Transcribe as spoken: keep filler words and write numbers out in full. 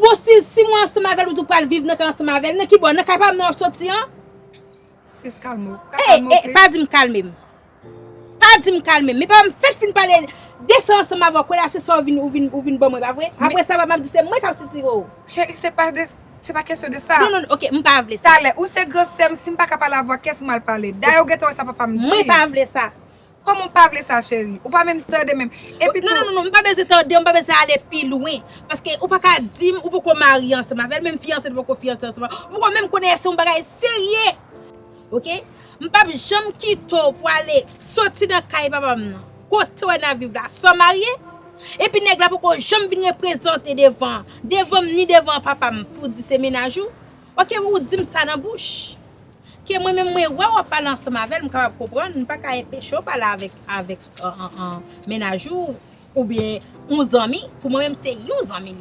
Bon, si, si mwen ansanm avè l, ou di w pral viv nan kay ansanm avè l, nan ki bò? Nan kay pa m nan w ap soti an? Sis, kalme w. Ou ka Ey, kalme w, ey, pa please? Di m kalme m. Pa di m kalme m. Men papa m fèt fin pale de sa ansanm avè w. Kwè la se sa ou vin, ou vin, ou vin ban mwen, pa vre? Apre sa, papa m ap di se mwen k ap sitire w. Cheri, se pa de, se pa kesyon de sa. Non, non, ok, m pa vle sa. Talè, ou se gran sè m, si m pa ka pale avè w, kiyès m al pale? Dayè, ou gentan wè sa papa m di. Mwen pa vle sa. Kòman w pa vle sa, cheri? Ou pa menm tande menm. Epi Non, non, tou, non, non, m pa bezwen tande, m pa bezwen ale pi lwen. Paske ou pa ka di m, ou poko marye ansanm avè l, menm fiyanse, ou poko fiyanse ansanm avè l. Ou poko menm konnen se yon bagay serye. Ok? M p ap janm kite w pou ale soti nan kay papa m nan. Kote w wè n ap viv la, san marye? Epi nèg la poko janm vin reprezante devan, devan m ni devan papa m pou di se mennaj ou. Ok, ou di m sa nan bouch. Ke mwen menm mwen wè w ap pale ansanm avè l, m kapab konprann, m pa ka enpeche w pale avèk, avèk an, an, an, mennaj ou oubyen yon zanmi. Pou mwen menm se yon zanmi li.